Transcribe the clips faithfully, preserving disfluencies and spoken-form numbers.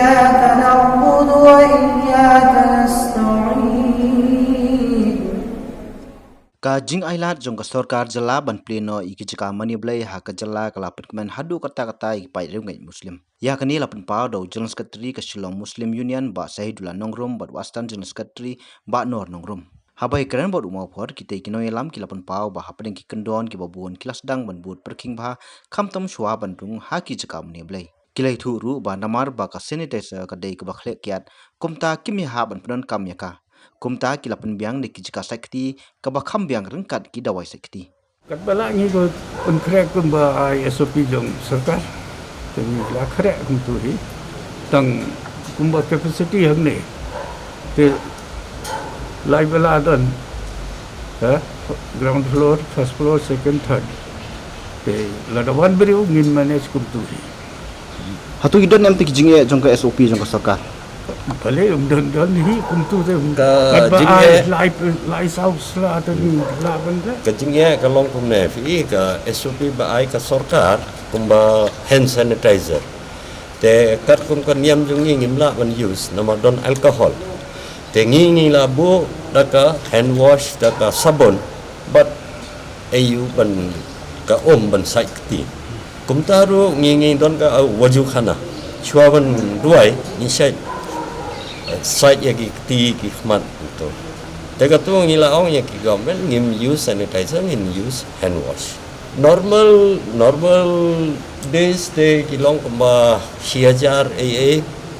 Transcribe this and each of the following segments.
إياك نعبد وإياك نستعين. Ka jingailad jong ka sorkar jylla ban plie noh ïa ki jaka mane Blei ha ka jylla ka la pynkmen haduh katta katta ïa ki paid riewngeit Muslim. Ïa kane la pynpaw da u General Secretary ka Shillong Muslim Union Bah Sahidullah Nongrum bad Western General Secretary Bah Noor Nongrum. Haba ïakren bad u Mawphor, kitei ki nongïalam ki la pynpaw ba hapdeng ki kyndon kiba bun ki la sdang ban bud pyrkhing bha khamtam shuwa ban rung ha ki jaka mane Blei. Ki la ïathuh ruh ba namar ba ka sanitizer ka dei kaba khleh kiad, kumta kim ïahap ban pyndonkam ïa ka. Kumta ki la pynbiang da ki jaka sait kti kaba kham biang ryngkat ki dawai sait kti. Katba lah ngi ko pynkhreh kumba ai S O P jong sorkar. Te ngi la khreh kumtu hi. Tang kumba capacity hangne. Te lai bala don. Ha? Ground floor, first floor, second, third. Te lada wan briew ngin manage kumtu hi. Hato ki don em te ki jingeh jong ka S O P jong ka sorkar? Bale um don don hi kumtu te um. Ka jingeh lai lai saw sla te ni la ban te. Ka jingeh ka long kumne phi ka S O P ba ai ka sorkar kumba hand sanitizer. Te kat kum ka niam jong ngi ngim lah ban use namar don alcohol. Te ngi ngi la buh da ka hand wash da ka sabon. Bad aiu ban ka um ban sait kti. Kumta ruh ngi ngi don ka waju khana. Shuwa ban duwai ngi sait sait ïa ki kti ki khmat tu. Te ka tu ngi la ong ïa ki government ngim use sanitizer ngin use hand wash. Normal normal days te ki long kumba shi hajar A A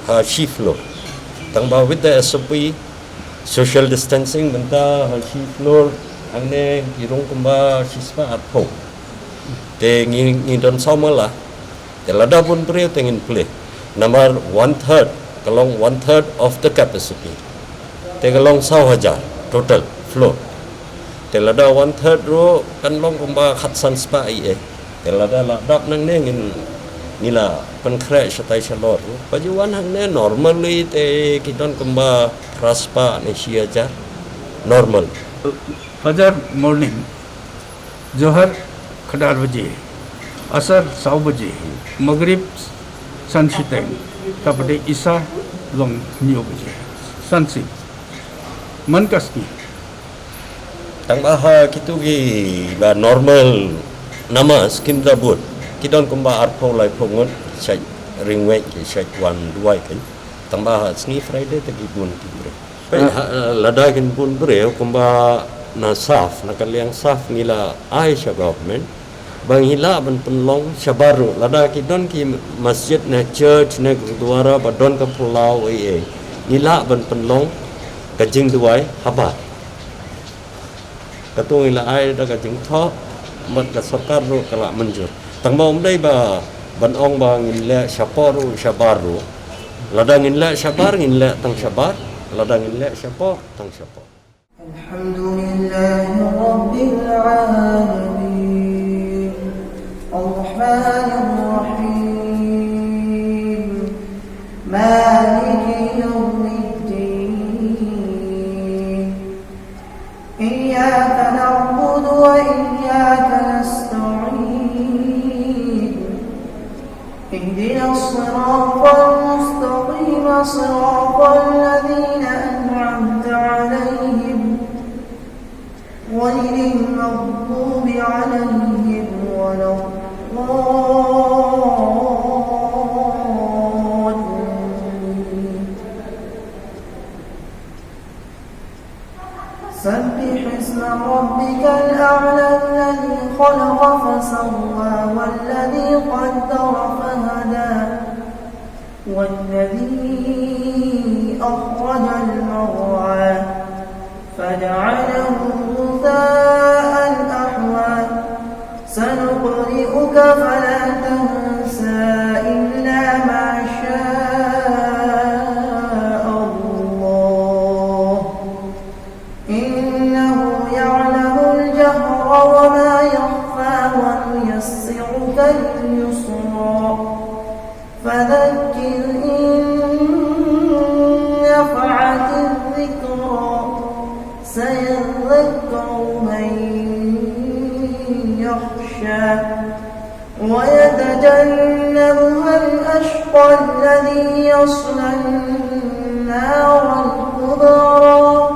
ha shi floor. Tang ba with the S O P social distancing mynta ha shi floor hangne ki rung kumba shi spah arphew. Te ngi ngi don saw mala. Te lada bun briew te ngin plie. Namar one third ka long one third of the capacity. Te ka long saw hajar total floor. Te lada one third ruh kan long kumba khatsan spah ïa. Te lada la dap nangne ngin ngi la pynkhreh shatai shalor. Ba ju wan hangne normally te ki don kumba phra spah ne shi hajar normal. Fajar morning. Johar khatar baje. Asar saw baje. Maghrib san shiteng. Tapade Isa long hynñiew baje. San sing. Man ka sngi. Tang ba ha kitu ki ba normal namaz kim da bun. Ki don kumba arphew laiphew ngut shait ringwei ki shait wan duwai kan. Tang ba ha sngi Friday te ki bun ki briew. Pei ha lada kin bun briew kumba na saf na ka liang saf ngi la ai sha government. Ba ngi lah ban pynlong shabar ruh lada ki don ki masjid ne church ne gurdwara ba don ka phyllaw ei ei ngi lah ban pynlong ka jingduwai habar. Katu ngi la ai da ka jingthoh bad ka sorkar ruh ka la mynjur. Tang ba um dei ba ban ong ba ngin leh shapoh ruh shabar ruh. Lada ngin leh shabar ngin leh tang shabar. Lada ngin leh shapoh tang shapoh. الحمد لله رب العالمين. الرحمن الرحيم. مالك يوم الدين. إياك نعبد وإياك نستعين. اهدنا الصراط المستقيم صراط الذين أنعمت عليهم غير المغضوب عليهم ولا الضالين. سبح اسم ربك الأعلى الذي خلق فسوى والذي قدر فهدى والذي أخرج المرعى فجعله غثاء أحوى سنقرئك فلا تنسى إلا ما شاء الله إنه يعلم الجهر وما يخفى ونيسرك لليسرى فذكر إن نفعت الذكرى سيذكر من يخشى ويتجنبها الأشقى الذي يصلى النار الكبرى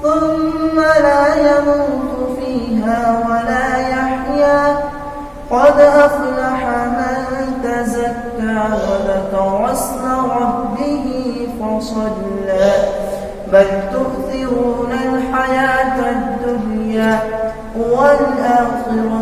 ثم لا يموت فيها ولا يحيا قد أفلح من تزكى وذكر اسم ربه فصلى بل تؤثرون الحياة الدنيا والآخرة